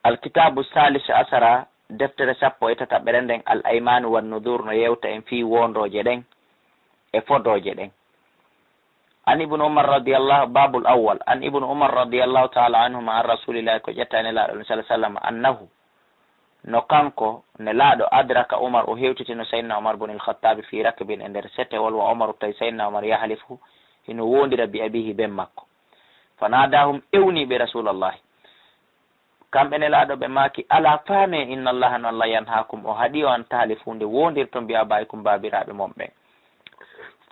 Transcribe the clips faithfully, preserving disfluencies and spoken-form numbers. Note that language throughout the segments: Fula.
Alkitaabu Saalis Asara, deftere sappo e tataɓere nden, Al Aymaanu wan Nuduur, no yewta en fii woondooje ɗen e fodooje ɗen. An Ibnu Umar radiyallahu, Baabul Awwal, an Ibnu Umar radiyallahu ta'ala anhuma an Rasuulillahi, ko ƴetta e Nelaaɗo sallallahu alayhi wa sallam, annahu, no kanko Nelaaɗo, adraka Umar, o hewtitino Sayyidina Umar bun al-Khattabi fii rakbin, e nder setewol, wa Umaru, tawi Sayyidina Umar, yahlifu, hino woondira, bi abiihi, ben makko. Fa naadaahum, ewnii ɓe Rasuulallahi. Kamɓe Nelaaɗo ɓe maaki, alaa faamee, inna Allaha, no Allah, yanhaakum, o haɗii on, an tahlifu, nde woondirton, bi abaa'ikum, baabiraaɓe mon ɓen.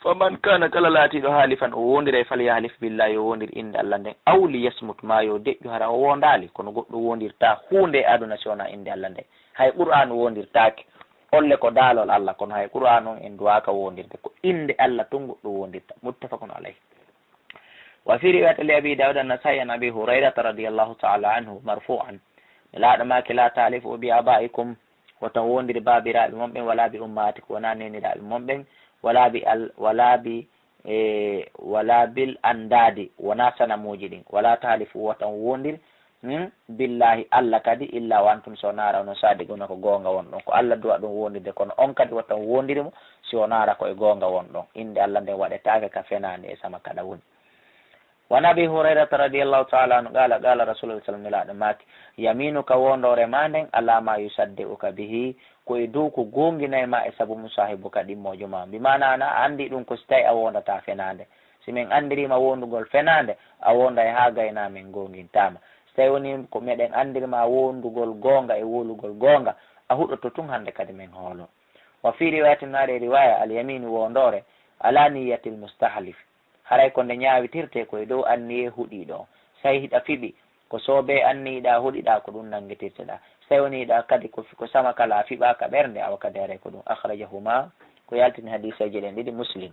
Faman kaana, kala laatiiɗo, haalifan, o woondiray, falyahlif billaahi, yo woondir innde Allah nden, aw liyasmut, maa yo deƴƴu, hara o woondaali. Kono goɗɗo woondirtaa huunde e aduna si wonaa innde Allah nden. Hay Qur'aanu woondirtaake. Olle ko daalol Allah, kono hay Qur'aanu on en duwaaka woondirde. Ko innde Allah tun goɗɗo woondirta. Muttafaqun alayhi. Wa fii riwaayatin li Abii Daawuda an-Nasaa'i an Abii Hurayrata radiyallaahu ta'aalaa anhu marfuu'an. Nelaaɗo maaki, laa tahlifu bi abaa'ikum, wota on woondir baabiraaɓe mon ɓen, walaa bi ummahaatikum, wonaa neeniraaɓe mon ɓen, walaa bi al-, walaa bi, e, walaa bil andaadi, wonaa sanamuuji ɗin, walaa tahlifu, wota on woondir Hmm? Billaahi, Allah kadi, illaa wa antum, si wonaa hara onon saadiquuna, ko goonga wonɗon. Ko Allah duwa ɗon woondirde, kono on kadi wota on woondiri mo, si wonaa hara ko e goonga wonɗon. Innde Allah nden waɗetaake ka fenaande e sama kaɗa woni. Wa an Abii Hurayrata radiyallaahu ta'aalaa anhu qaala, qaala Rasuulullaahi sallallaahu alayhi wa sallam, Nelaaɗo maaki, yamiinuka, woondoore maa nden, alaa maa yusaddiquka bihi, ko e dow ko goonginay ma e sabu mum, saahibuka, ɗimmoojo maa. Bi maanaa, a anndi ɗum ko si tawi a woondataa fenaande. Si min anndirii ma woondugol fenaande, a woonday haa gaynaa, min goongintaa ma. Si tawii wonii ko meɗen anndiri ma woondugol goonga e wowlugol goonga, a huɗoto tun hannde kadi min hoolo. Wa fii riwaayatin, haa e riwaaya, al yamiinu, woondoore, alaa niyyatil mustahlif. Haray ko nde ñaawitirtee ko e dow anniyee huɗiiɗo on. Si tawii hiɗa fiɓi, ko soobee anniyiɗaa huɗiɗaa, ko ɗum nanngitirteɗaa. Si tawii wonii hiɗa kadi ko, ko sama kala a fiɓaa ka ɓernde, awa kadi haray ko ɗum. Akhrajahumaa, ko yaltini hadiiseeje ɗen ɗiɗi Muslim.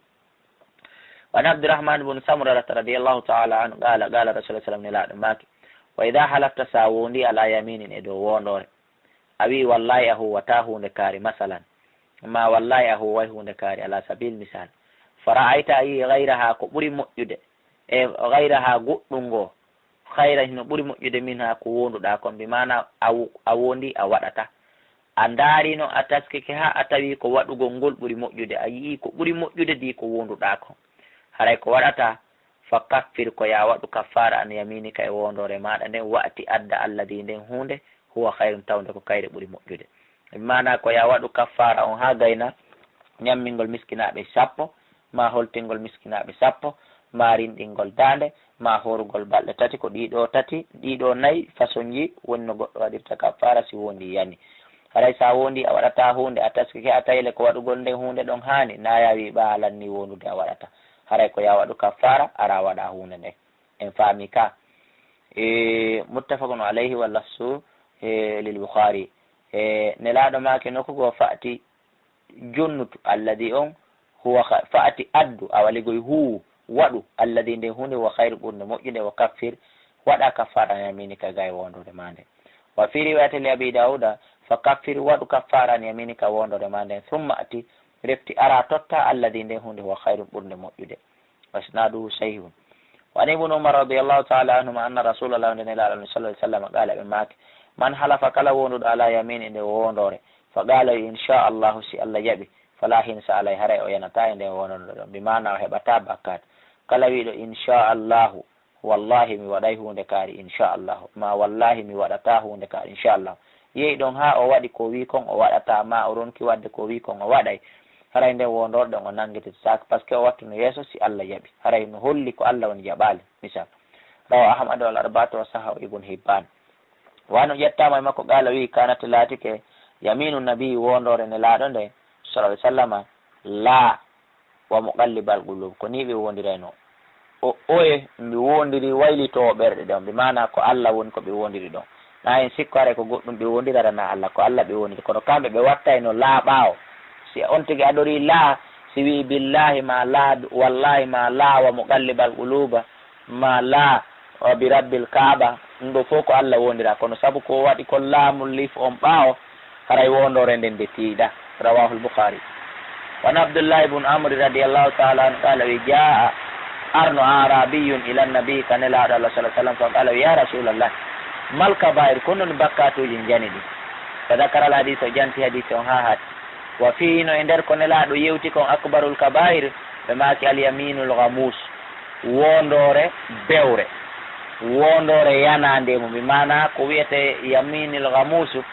Wa an Abdirrahmaan bun Samurata radiyallaahu ta'aalaa anhu qaala, qaala Rasuulullaahi sallallaahu alayhi wa sallam, Nelaaɗo maaki, wa idaa halafta, si a woondii, alaa yamiinin, e dow woondoore, a wi'i, wallaahi, a huuwataa huunde kaari, masalan, maa wallaahi, a huuway huunde kaari, alaa sabiil misaal, fa ra'ayta, a yi'i, gayrahaa, ko ɓuri moƴƴude, e gayrahaa, goɗɗum ngoo, khayran, hino ɓuri moƴƴude, minhaa, ko woonduɗaa kon, bi maanaa a wo-, a woondii, a waɗataa. A ndaarino, a taskike haa a tawi ko waɗugol ngol ɓuri moƴƴude, a yi'ii ko ɓuri moƴƴude dii ko woonduɗaa kon. Haray ko waɗataa, fa kaffir, ko yo a waɗu kaffaara, an yamiinika, e woondoore maaɗa nden, wa'ti, adda, alladii, nden huunde, huwa khayrun, tawnde ko kayre ɓuri moƴƴude. Bi maanaa ko yo a waɗu kaffaara on haa gayna ñammingol miskinaaɓe sappo, maa holtingol miskinaaɓe sappo, maa rinɗingol daande, maa hoorugol balɗe tati, ko ɗii ɗoo tati, ɗii ɗoo nayi façonji woni no goɗɗo waɗirta kaffaara si woondii yani. Haray si a woondii a waɗataa huunde, a taskike a tawi le ko waɗugol nden huunde ɗon haani, na a wi'i ɓaa a lannii woondude a waɗataa. Haray ko yo a waɗu kaffaara, araa waɗaa huunde nden. En faamii ka? E, muttafaqun alayhi, wa lafzu, e, lil Bukhaari. E, Nelaaɗo maaki nokku goo, fa'ti jonnutu, alladii on, huwa kha-, fa'ti addu, awa ligoy huuwu, waɗu, alladii nden huunde, huwa khayru ɓurnde moƴƴude, wa kaffir, waɗaa kaffaara an yamiinika gay woondude maa nden. Wa fii riwaayatin li Abii Daawuuda, fa kaffir, waɗu kaffaara an yamiinika woondoore maa nden, summa ati, refti araa tottaa, alladii nden huunde, huwa khayrun ɓurnde moƴƴude. Wa isnaaduhu sahihun. Wa an Ibni Umar radiyallaahu ta'aalaa anhumaa anna Rasuulallaahi, wonde Nelaaɗo on sallallaahu alayhi wa sallam, qaala, ɓe maaki, man halafa, kala woonduɗo, alaa yamiinin, e nde woondoore, fa qaala, wi, inshaa Allaahu, si Allah jaɓi, falaa hinsa alayhi, haray o yanataa e nde woondoore ɗon, bi maanaa o heɓataa bakkaat. Kala wi'uɗo inshaa Allaahu, wallaahi mi waɗay huunde kaari, inshaa Allaahu, maa wallaahi mi waɗataa huunde kaari, inshaa Allaahu. Yehi ɗon haa o waɗi ko o wi'i kon o waɗataa, maa o ronki waɗde ko o wi'i kon o waɗay, haray nden woondoore ɗon o nanngititaake, parce que o wattuno yeeso si Allah jaɓi. Haray no holli ko Allah woni jaɓaali. Misal, rawaahu Ahmadu wal arba'atu wa sahhahahu Ibnu Hibbaan. Wa anhu, ƴettaama e makko, qaala, wi'i, kaanat, laatike, yamiinu nabii, woondoore Nelaaɗo nde, sallallaahu alayhi wa sallama, laa wa muqallibal quluub, ko nii ɓe woondiraynoo. O, oye, mbi woondiri waylitoowo ɓerɗe ɗon, bi maanaa ko Alla woni ko ɓe woondiri ɗon. Na en sikku haray ko goɗɗum ɓe woondiri, hara na Alla, ko Alla ɓe woondiri. Kono kamɓe ɓe wattayno laa ɓaawo. Si on tigi adorii laa, si wi'i billaahi maa laa, wallaahi maa laa, wa muqallibal quluuba maa laa, wa bi rabbil kaaba, ɗum ɗoo fof ko Alla woondiraa. Kono sabu ko waɗi ko laamu lif on ɓaawo, haray woondoore nden nde tiiɗa. Rawaahul Bukhaari. Wa an Abdullahi bun Amri radiyallahu ta'ala anhu qaala, wi, jaa'a, arno, a'raabiyyun ila nabi, ka Nelaaɗo Allah sallallahu alaihi wasallam, fa qaala, wi, ya Rasulallah, Mal kabaa'ir, ko honɗun bakkaatuuji njani ɗin? Fa dakara al hadiis, o janti hadiis on haa hatti. Wa fiihi, no e nder ko Nelaaɗo yewti kon, akbarul kabaa'ir, ɓe maaki al yamiinul ghamuus, woondoore bewre, woondoore yanaande mum. Bi maanaa ko wi'etee yamiinul ghamuusu,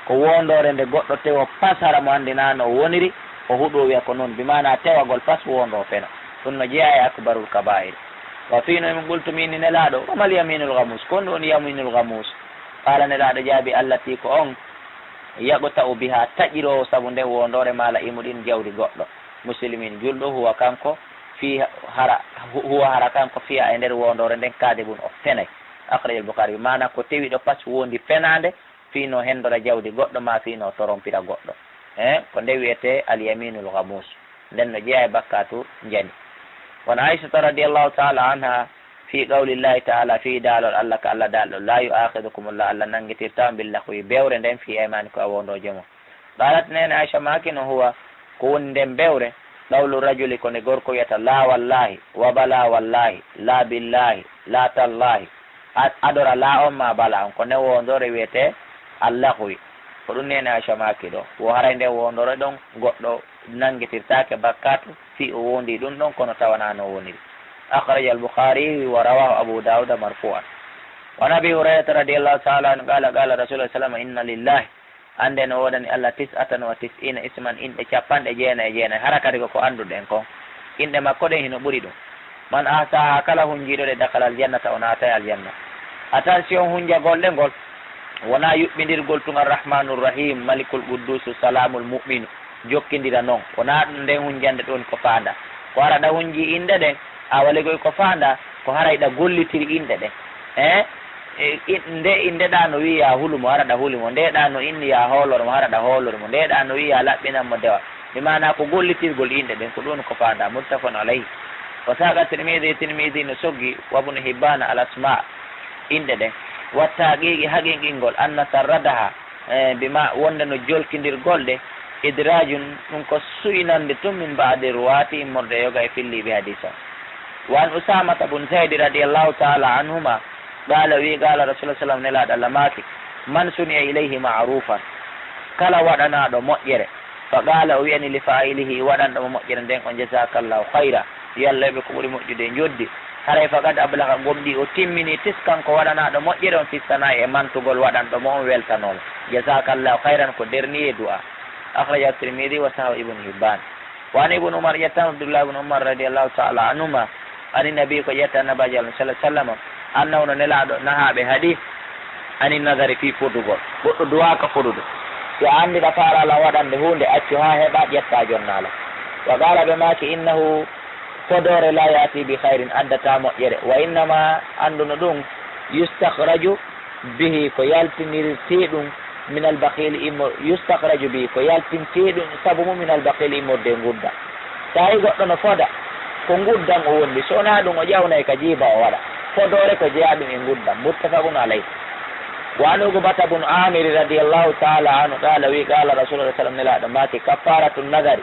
ko woondoore nde goɗɗo tewo pas hara mo anndinaa no o woniri, o huɗoo wi'a ko non. Bi maanaa tewagol pas woondoo fena. Ɗun no jeyaa e akbarul kabaa'ir. Wa fiihi, no e min qultu, mi inni Nelaaɗo, wa mal yamiinul ghamuus? Ko honɗun woni yamiinul ghamuus? Qaala, Nelaaɗo jaabii, allatii, ko on, yaqta'u bihaa, taƴiroowo sabu nden woondoore, maala imuɗin, jawdi goɗɗo, muslimiin, julɗo, huwa, kanko, fii, hara, hu-, huwa, hara kanko, fiihaa, e nder woondoore nden, kaadibun, o fenay. Akhrajal Bukhaari. Maanaa ko tewiiɗo pas woondi fenaande, fii no hendora jawdi goɗɗo, maa fii no torompira goɗɗo. Eh, ko nde wi'etee al yamiinul ghamuus. Nden no jeyaa e bakkaatu njani. Wa an Aishata radiyallahu ta'ala anha, fii qawlillahi ta'ala, fii daalol Allah ka Allah daalɗo, laa yu'aakhidukumullahu, Allah nanngitirtaa on, bil laghwi, bewre nden, fii aymaanikum, e woondooje mon. Qaalat, neene Aisha maaki no, huwa, ko woni nden bewre, qawlu rajuli, ko nde gorko wi'ata, laa wallaahi, wa balaa wallaahi, laa billaahi, laa tallaahi. A-, adora laa on maa balaa on, ko nden woondoore wi'etee al laghwi. Ko ɗun neene Aisha maaki ɗoo. Wo haray nden woondoore ɗon goɗɗo nanngitirtaake bakkaatu, fii o woondii ɗun ɗon, kono tawanaa no woniri. Akhrajal Bukhaari wa rawaahu Abu Daawuda marfuu'an. Wa an Abii Hurayrata radiyallahu ta'ala anhu qaala, qaala Rasuulullaahi sallallahu alayhi wa sallam, inna lillaahi, annde no woodani Allah tis'atan wa tis'iina isman, inɗe cappanɗe jeenay e jeenay, hara kadi ko ko annduɗen kon. Inɗe makko ɗen hino ɓuri ɗun. Man ahsaahaa, kala hunjiiɗo ɗe, dakhalal jannata, o naatay aljanna. Attention, hunjagol ɗe ngol wonaa yuɓɓindirgol tun Arrahmaanur Rahiim, Malikul Qudduusu, Salaamul Mu'minu, jokkindira non. Wonaa ɗun, nden hunjannde ɗun ko faandaa. Ko hara ɗa hunjii inɗe ɗen, a waligol ko faandaa, ko haray ɗa gollitiri inɗe ɗen. Eh? E, in-, nde innde ɗaa no wi'i yaa hulu mo, hara ɗa huli mo. Nde ɗaa no inni yaa hoolor mo, hara ɗa hoolori mo. Nde ɗaa no wi'i yaa laɓɓinan mo dewal. Bi maanaa ko gollitirgol inɗe ɗen, ko ɗun ko faandaa. Muttafaqun alayhi. Wa saaqa Tirmidhi, Tirmidhi no soggi, wa Ibnu Hibbaana, al asmaa, inɗe ɗen. Wa tahqiiqi, haqiiqingol, anna sarradahaa, eh, bi ma-, wonde no jolkindirgol ɗe, idraajun, ɗun ko suynande tun, min ba'di ruwaati, immorde e yoga e filliiɓe hadiis on. Wa an Usaamata bun Zaydi radiyallahu ta'ala anhumaa, qaala, wi'i, qaala Rasuulullaahi sallallaahu alayhi wa sallam, Nelaaɗo Allah maaki, man suni'a ilayhi ma'ruufan, kala waɗanaaɗo moƴƴere, fa qaala, o wi'ani, li faa'ilihi, waɗanɗo mo moƴƴere nden on, jazaakallaahu khayran, yo Allah yoɓe ko ɓuri moƴƴude e njoddi, haray faqad ablagha, gomɗii o timminii, tiskan ko waɗanaaɗo moƴƴere on, fi sanaa'i, e mantugol waɗanɗo mo on weltanoo mo, jazaakallaahu khayran, ko dernier du'a. Akhrajahu Tirmidhi wa sahahahu Ibnu Hibbaan. Wa an Ibnu Umar, ƴettan Abdullahi ibnu Umar radiyallahu ta'ala anhumaa, ani Nabi, ko ƴetta Nabaajo Allah sallallahu alayhi wa sallam, annahu, no Nelaaɗo, nahaa, ɓe haɗi, ani nadari, fii fodugol. Goɗɗo duwaaka fodude. Si a anndi ɗa faalaala waɗande huunde, accu haa heɓa, ƴetta jonnaa la. Wa qaala, ɓe maaki, innahu, fodoore, laa ya'tii bi khayrin, addataa moƴƴere. Wa innamaa, anndu no ɗun, yustakhraju bihi, ko yaltinirtee ɗun, minal bakhiili, immo-, yustakhraju bihi, ko yaltintee ɗun sabu mun, minal bakhiili, immorde e ngurndan. Tawi goɗɗo no foda, ko ngurndan o wondi, so wonaa ɗun o ƴawnay ka jiiba o waɗa. Fodoore ko jeyaa ɗun e ngurndan, muttafaqun alayhi. Wa an Uqbata bun Aamir radiyallahu ta'ala anhu qaala, wi, qaala Rasuulullaahi sallallahu alayhi wa sallam, Nelaaɗo maaki, kaffaaratu nadari,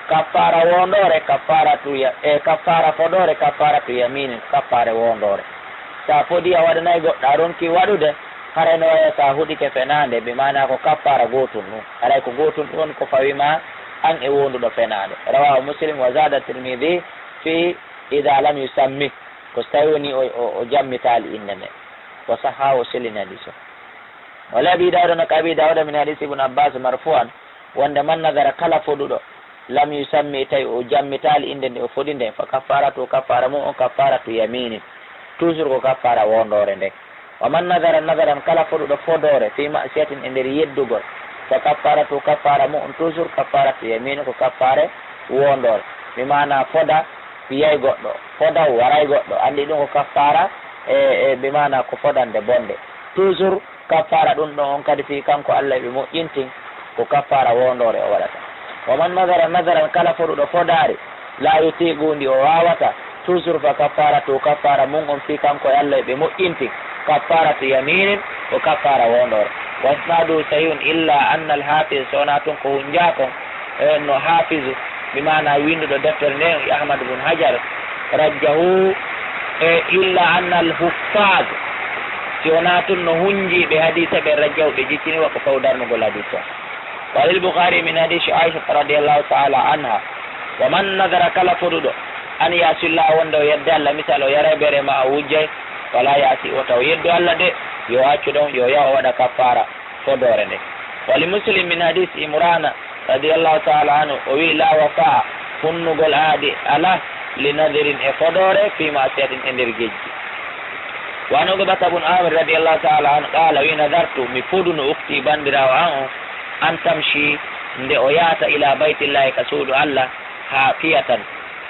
kaffaara woondoore, kaffaaratu ya-, e kaffaara fodoore, kaffaaratu yamiinin, kaffaare woondoore. Si a fodii a waɗanay goɗɗo, a ronki waɗude, haray no waya si a huɗike fenaande, bi maanaa ko kaffaara gootun ɗun. Haray ko gootun ɗun woni ko fawi ma an e woonduɗo fenaande. Rawaahu Muslim wa zaada Tirmidhi fi idaa lam yusammi. Ko si tawi woni o, o, o jammitaali innde nden. Wa sahhahu, o sellini hadiis o. Wa li Abi Daawuda, no ka Abi Daawuda min hadiisi Ibnu Abbaas marfuu'an, wonde man nadara, kala foduɗo, lam yusammi, tawi o jammitaali innde nde o fodi nden, fa kaffaaratuhu, kaffaara mun on, kaffaaratu yamiinin, toujours ko kaffaara woondoore nden. Wa man nadara nadaran, kala foduɗo fodoore, fii ma'siyatin, e nder yeddugol, fa kaffaaratuhu, kaffaara mun on, toujours kaffaaratu yamiinin, ko kaffaare woondoore. Bi maanaa foda, fiyay goɗɗo, foda, waray goɗɗo, anndi ɗun ko kaffaara, e, e, bi maanaa ko fodande bonde. Toujours kaffaara ɗun ɗon on kadi fii kanko Allah ɓe moƴƴintin, ko kaffaara woondoore o waɗata. Wa man nadara nadaran, kala foduɗo fodaari, laa yutiiquhu, ndi o waawataa, toujours fa kaffaaratuhu, kaffaara mun on fii kanko e Allah ɓe moƴƴintin, kaffaaratu yamiinin, ko kaffaara woondoore. Wa isnaaduhu sahiihun, illaa anna al-haafiz, so wonaa tun ko hunjaakon, e no haafizu, bi maanaa winnduɗo deftere nden, Ahmad bun Hajar, rajjahu, e illaa anna al-huffaaz, Si wonaa tun no hunjiiɓe hadiisa ɓen rajjaw ɓe jiccini wa ko faw darnugol hadiisa on. Wa lil Bukhaari min hadiisi Aishata radiyallahu ta'ala anha. Wa man nadara, kala foduɗo, an ya'si Allah, wonde o yedda Allah, misal o yaray beere ma o wujjay, fala ya'si, wota o yeddu Allah de, yo accu ɗon, yo yahu o waɗa kaffaara fodoore nden. Wa li Muslim min hadiisi Imrana radiyallahu ta'ala anhu, o wi'i, la wafa'a, hunnugol ahdi alaa, li nadrin, e fodoore, fi ma'siyatin, e nder gejji. Wa an Uqbata bun Amir radiyallahu ta'ala anhu, qala, wi'i, nadartu, mi foduno, ukhti, bandiraawo an on, an tamshi, nde o yahata, ila baytillahi, ka suudu Allah, hafiyatan.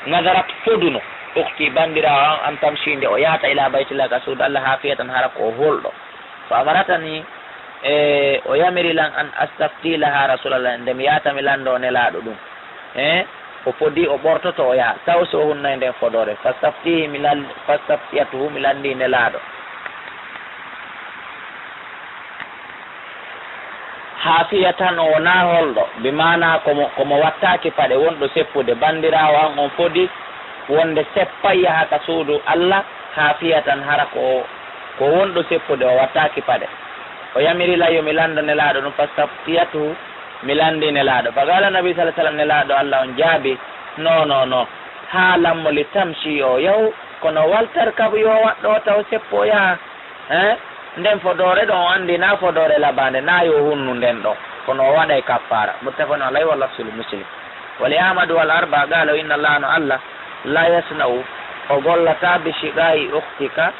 Nadarat, foduno, ukhti, bandiraawo an, an tamshi, nde o yahata, ila baytillahi, ka suudu Allah, hafiyatan, hara ko o holɗo. Fa amaratani, e, o yamiri lan, an astafti laha Rasulallah, nde mi yahata mi lanndo Nelaaɗo ɗum. E, o fodi, o ɓortoto, o yaha. Taw si o hunnay nden fodoore. Fastaftihi, mi lan-, fastaftiyatuhu, mi lanndi Nelaaɗo. Hafiyatan, o wonaa holɗo, bi maanaa ko mo, ko mo wattaaki paɗe, wonɗo seppude. Bandiraawo an on fodi wonde seppay yaha ka suudu Allah, hafiyatan, hara ko, ko wonɗo seppude, o wattaaki paɗe. O yamiri lan yo mi lanndo Nelaaɗo ɗum, fastaftiyatuhu, mi lanndi Nelaaɗo. Faqala Nabi sallallahu alaihi wasallam, Nelaaɗo Allah on jaabi, no, no, no, haalan mo li tamshi, yo yahu, kono wal tarkab, yo waɗɗo, taw seppo yaha. Hein? Nden fodoore ɗon, o anndi na fodoore labaande, na yo hunnu nden ɗon. Kono o waɗay kaffaara. Muttafaqun alayhi wa lafzu li Muslim. Wa li Ahmad wal arba qala, inna Allah, no Allah, la yasna'u, o gollata, bi shiqa'i ukhtika,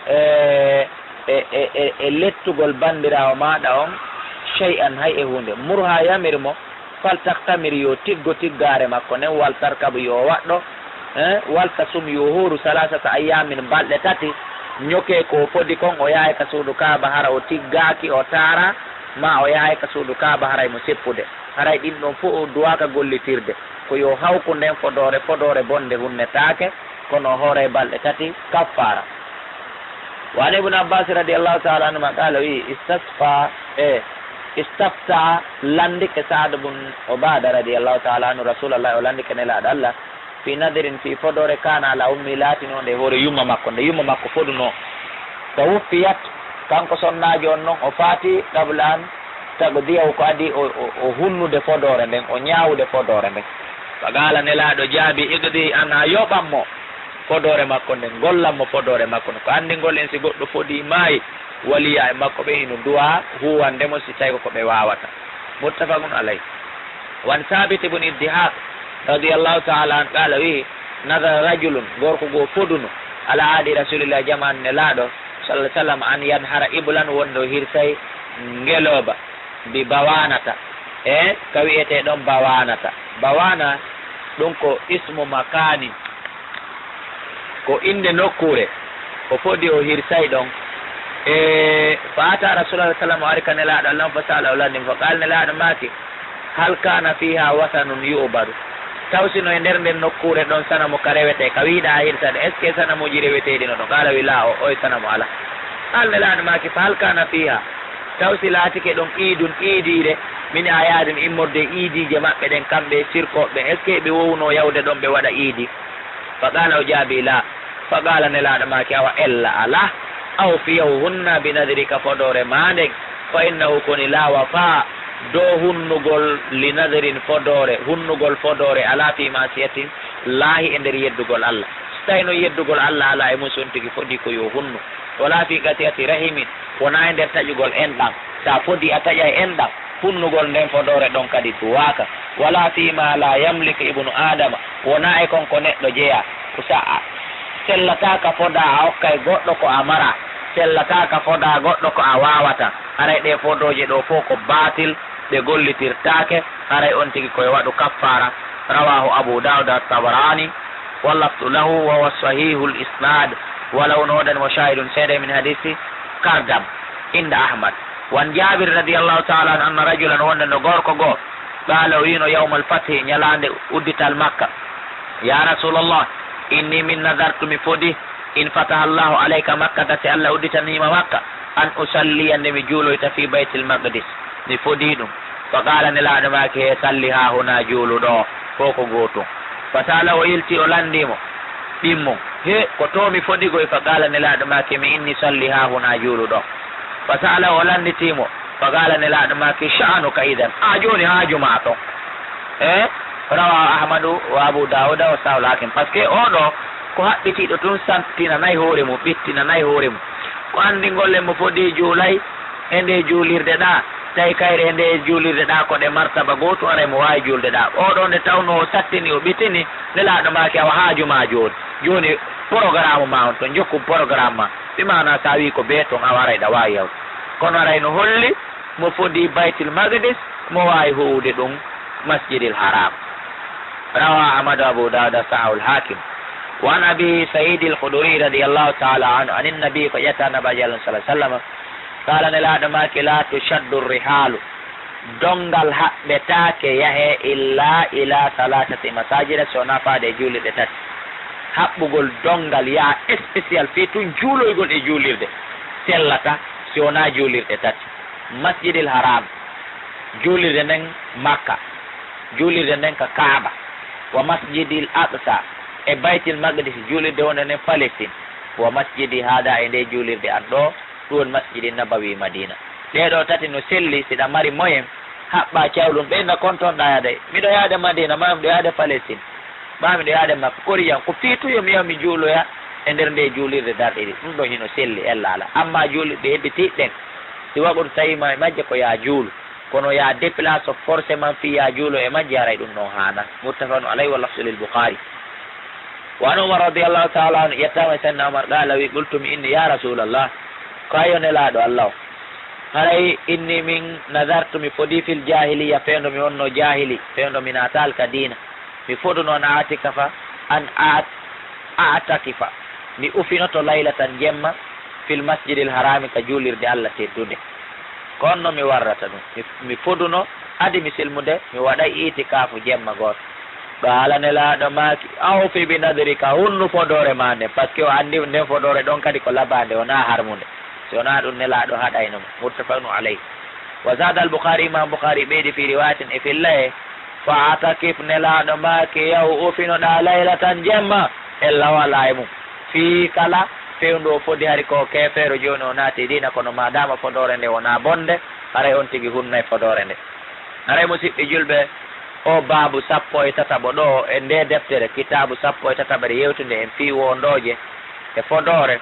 e, e, e, e, e lettugol bandiraawo maaɗa on, shay'an, hay e huunde. Murha, yamir mo, fal taktamir, yo tiggo tiggaare makko nden, wal tarkab, yo waɗɗo, eh, wal tasum, yo hooru, salasata ayyamin, balɗe tati, ñoke ko o fodi kon, o yahay ka suudu Kaaba, hara o tiggaaki, o taara, ma o yahay ka suudu Kaaba, haray mo seppude. Haray ɗin ɗon fof o duwaaka gollitirde. Ko yo hawku nden fodoore, fodoore bonde hunnetaake, kono o hooray balɗe tati kaffaara. Wa an Ibn Abbas radiyallahu ta'ala anhuma qala, wi, istasfa, e, istafta, landike Sa'd bun Ubaada radiyallahu ta'ala anhu, Rasulallah, o landike Nelaaɗo Allah, fi nadrin, fi fodoore, kana ala ummi, laatinonde e hoore yumma makko, nde yumma makko foduno. Fa wuffiyat, kanko sonnaajo on non, o faati, qabla an taqdiyahu, ko adii o, o, o hunnude fodoore nden, o ñaawude fodoore nden. Fa qaala, Nelaaɗo jaabi, iqdi anha, yoɓan mo fodoore makko nden, gollan mo fodoore makko nden. Ko anndingol en, si goɗɗo fodii maayi, waliya e makko ɓe hino duwaa huuwande mo, si tawi ko ko ɓe waawata. Muttafaqun alayh. Wa an Saabit ibn Dihaq radiyallahu ta'ala an qaala, wi'i, nadara rajulun, gorko goo foduno, ala ahdi Rasulillah, jaman Nelaaɗo, sallallahu alaihi wasallam, an yanhara iblan, wonde o hirsay ngelooba, bi bawanata, e ka wi'etee ɗon bawanata. Bawana, ɗum ko ismu makani, ko innde nokkuure, o fodi o hirsay ɗon. E fa ata Rasulullah sallam, o ari ka Nelaaɗo Allah, fa sala, o lanndi mo, fa qala, Nelaaɗo maaki, hal kana fiha wasanun yu'badu? Taw si no e nder nden nokkuure ɗon sanamu ka rewetee, ka wi'uɗaa hirsade, est-ce que sanamuuji reweteeɗi no ɗon? Qala, wi la, o, oy sanamu alaa. Qala, Nelaaɗo maaki, fa hal kana fiha? Taw si laatike ɗon iidun, iidiire, min ayadin, immorde e iidiije maɓɓe ɗen, kamɓe e sirkooɓe ɓen, est-ce que ɓe wowno yawde ɗon ɓe waɗa iidi? Fa qala, o jaabi, la. Fa qala, Nelaaɗo maaki, awa ella alaa. Aw fiyahu, hunna bi nadrika, fodoore maa nden. Fa innahu, koni, la wafa, do hunnugol, li nadrin, fodoore, hunnugol fodoore alaa fi masiyatin laahi, e nder yeddugol Allah. So tawi no yeddugol Allah alaa e mum, si on tigi fodi ko yo hunnu. Wala fi qati'ati rahimin, wonaa e nder taƴugol enɗan. Sa fodi a taƴay enɗan, hunnugol nden fodoore ɗon kadi duwaaka. Wala fi ma la yamliku ibnu Adama, wonaa e kon ko neɗɗo jeyaa. Ko sa a sellataa ka fodaa a okkay goɗɗo ko a maraa, sellataa ka fodaa goɗɗo ko a waawataa. Haray ɗee fodooje ɗoo fof ko baatil, ɗe gollitirtaake, haray on tigi ko e waɗu kaffaara. Rawahu Abu Dawud wa Tabarani, wa lafdu lahu, wa huwa sahihul isnad, walaw no woodani mo shahidun seeɗa min hadisi Kardam, inda Ahmad. Wa an Jabir radiyallahu ta'ala anhu, anna rajulan, wonde no gorko goo, qala, o wiino, yawmal fathi, ñalaande uddital Makka, ya Rasulallah, inni min nadartu, mi fodi, in fataha Allahu alayka Makkata, si Allah udditaniima Makka, an usalliya, nde mi juuloyta, fi Baytil Maqdis, mi fodii ɗum. Fa qaala, Nelaaɗo maaki, he salli haa huna, juulu ɗoo, ko ko gootum. Fa sa'ala, o yilti, o lanndii mo, Immo, he, ko to mi fodi koy? Fa qala, Nelaaɗo maaki, mi inni salli haa huna, juulu ɗo. Fa sa'ala, o lannditi mo, fa qala, Nelaaɗo maaki, sha'anuka idan, a jooni haaju ma ton. E, rawa Ahmadu wa Abu Dawuda wa sahul Hakim. Parce que oo ɗo, ko haɓɓitiiɗo tun, santinanay hoore mum, ɓittinanay hoore mum. Ko anndi ngol e mo fodi juulay, e nde juulirde ɗa, tawi kayre e nde juulirde ɗa ko ɗe martaba gootum, aray mo waawi juulde ɗa. Oo ɗoo nde tawnoo o sattini, o ɓitini, Nelaaɗo maaki, awa haaju ma jooni. Jooni programme ma on ton, jokku programme ma. Bi maana so a wii ko bee ton, awa aray ɗa waawi yawde. Kono aray no holli mo fodi Baytul Maqdis, mo waawi huuwde ɗum Masjidil Haram. Rawa Ahmadu Abu Dawuda sahahul Hakim. Wa an Abi Sayyid al-Khudri radiyallahu ta'ala anhu, anin Nabi, ko ƴetta Nabaajo Allah sallallahu alaihi wasallam, Qala, Nelaaɗo maaki, la tushaddu rihaalu, donngal haɓɓetaake yahee illa ila salasati masajida, so wonaa faade e juulirɗe tati. Haɓɓugol donngal yaha spécial fii tun juuloygol e juulirde sellata si wonaa juulirɗe tati. Masjidil Haram, juulirde nden Makka, juulirde nden ka Kaaba, wa Masjidil Aqsa, e Baytil Maqdis, juulirde wonde nden Palestine, wa masjidi hada, e nde juulirde an ɗo, ɗum woni Masjidi Nabawi Madina. Ɗee ɗoo tati no selli, si ɗa mari moyen, haɓɓaa cawlun, ɓeyda kontonɗaa yaade. Miɗo yaade Madina, maa miɗo yaade Palestine, maa miɗo yaade Makka. Kori jam, ko fii tun yo mi yahu mi juuloya e nder nde juulirde darɗe ɗiɗi. Ɗum ɗoo hino selli, ella alaa. Amma juulirɗe hebbitiiɗe ɗen, si waɗi ko tawi ma e majje ko yaa juulu. Kono yaa déplacé forcément fii yaa juulo e majje, haray ɗum ɗon haanaa. Muttafaqun alayhi wa lafzu lil Bukhari. Wa an Umar radiyallahu ta'ala anhu, ƴettaama e Sayyidina Umar, qala, wi, qultu, mi inni, ya Rasulallah, ko a yo Nelaaɗo Allah o. Haray inni min nadartu, mi fodi fil jahiliya, fewndo mi wonno jahili, fewndo mi naataali ka diina. Mi foduno an a'takafa, an a-, a'takifa. Mi ufinoto laylatan jemma, fil masjidil harami, ka juulirde Allah teddunde. Ko on no mi warrata ɗum. Mi, mi foduno, adi mi silmude, mi waɗay itikaafu jemma gooto. Ɗo Alla Nelaaɗo maaki, awfi bi nadrika, hunnu fodoore maa nden, parce que o anndi nden fodoore ɗon kadi ko labaande, wonaa harmunde. Si wonaa ɗum, Nelaaɗo haɗayno mo. Muttafaqun alayh. Wa zaada al Bukhari, Imam Bukhari ɓeydi fi riwayatin e filla'e, fa atakif, Nelaaɗo maaki, yahu ufinoɗaa laylatan jemma, ella walaa e mum. Fii kala fewndo o fodi, hari ko keefeero, jooni o naati diina, kono maadaama fodoore nde wonaa bonde, haray on tigi hunnay fodoore nde. Haray, musiɓɓe julɓe, o baabu sappo e tataɓo ɗo e nde deftere, kitaabu sappo e tataɓere, yewtunde en fii wondooje e fodoore.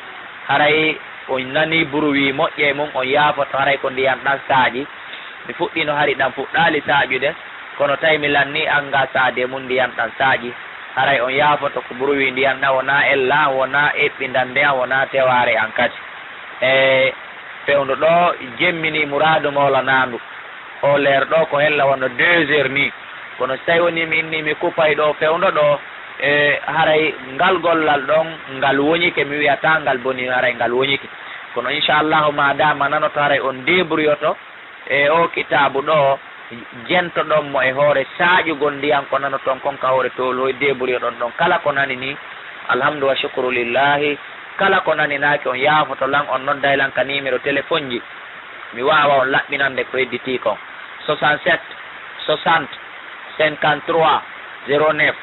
Haray on nanii bruit moƴƴe e mum, on yaafoto, haray ko ndiyan ɗan saaƴi. Mi fuɗɗino, hari ɗan fuɗɗaali saaƴude, kono tawi mi lannii engagé e mum, ndiyan ɗan saaƴi. Haray on yaafoto, ko bruit ndiyan ɗan, wonaa ella an, wonaa eɓɓindannde an, wonaa tewaare an kadi. E fewndo ɗo jemminii muraadu mawlanaandu. O leer ɗo ko hella wano deux heures nii. Kono so tawi wonii mi innii mi kupay ɗo fewndo ɗo, e haray ngal gollal ɗon ngal woñike, mi wiyataa ngal bonii, haray ngal woñike. Kono inchallahu, maadaama nanoto, haray on débrouilloto e o kitaabu ɗo, jentoɗon mo e hoore saaƴugol ndiyan ko nanoton kon ka hoore towlu, hoy débrouilloɗon ɗon kala ko nani nii. Alhamdu wa shukru lillahi. Kala ko naninaaki, on yaafoto lan, on nodday lan ka numéro téléphone ji. Mi waawa on laɓɓinande ko hedditii kon. Soixante-sept, soixante, cinquante-trois, zéro neuf.